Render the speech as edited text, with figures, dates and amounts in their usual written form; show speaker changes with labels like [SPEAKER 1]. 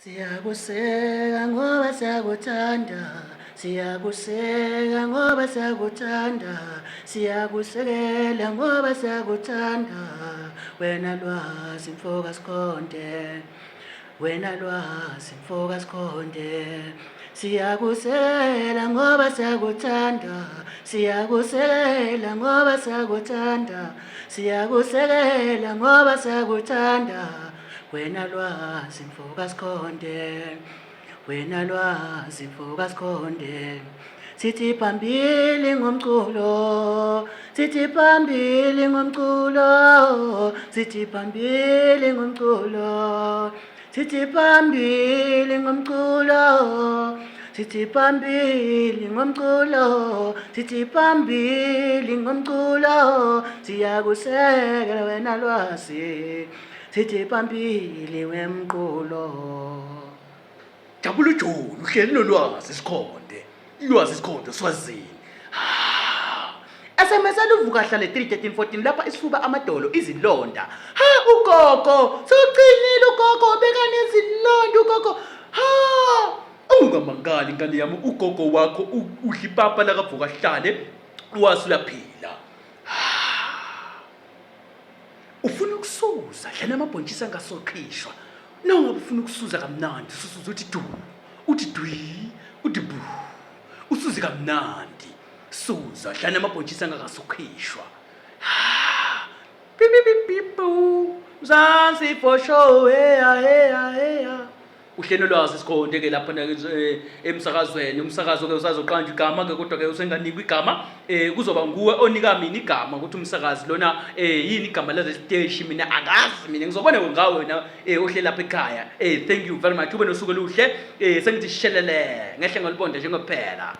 [SPEAKER 1] Siyakuseka ngoba siyakuthanda, siyakuseka ngoba siyakuthanda, siyakusekela ngoba siyakuthanda. Wena Lwazi mfoka Sikhonde, wena Lwazi mfoka Sikhonde. Siyakusekela ngoba siyakuthanda, siyakusekela ngoba siyakuthanda, siyakusekela ngoba siyakuthanda. Wena Lwazi mfoka Sikhonde, wena Lwazi mfoka Sikhonde. Sithi phambili ngomculo, sithi phambili ngomculo, sithi phambili ngomculo, sithi phambili ngomculo, sithi phambili ngomculo, sithi phambili ngomculo, siyakusekela wena Lwazi. Sithi phambili wemqulo.
[SPEAKER 2] Jabula ujulu uhleli nolwazi sikhonde. Lwazi sikhonde Swazini. SMS aluvuka hlale 3 13 14 lapha isifuba amadolo izilonda. Ha ugogo soqinile ugogo beka nezilonda ugogo. Ha ungamangali ngane yami ugogo wakho udla ipapa lakavuka hlale wazi uyaphila. Ufuna ukusuza dlana amabhontshisi angasokhishwa. Noma ufuna ukusuza kamnandi ususuza uthi du, uthi dwi, uthi bu. Usuze kamnandi. Suza dlana amabhontshisi angakasokhishwa. Pipipipipu. Mzansi for sure. Heya heya heya. Uhlelo lwazi sikhonde ke lapha eh, emsakazweni umsakazo ke usazoqanjwa igama ke kodwa ke usenganikwa igama eh kuzoba nguwe onika mina igama ukuthi umsakazi lona eh yini igama lezi siteshi mina angazi mina ngizobona ngawe wena eh ohleli lapha ekhaya eh thank you very much ube nosuku oluhle eh sengithi shelele ngehle ngolibonda njengophela.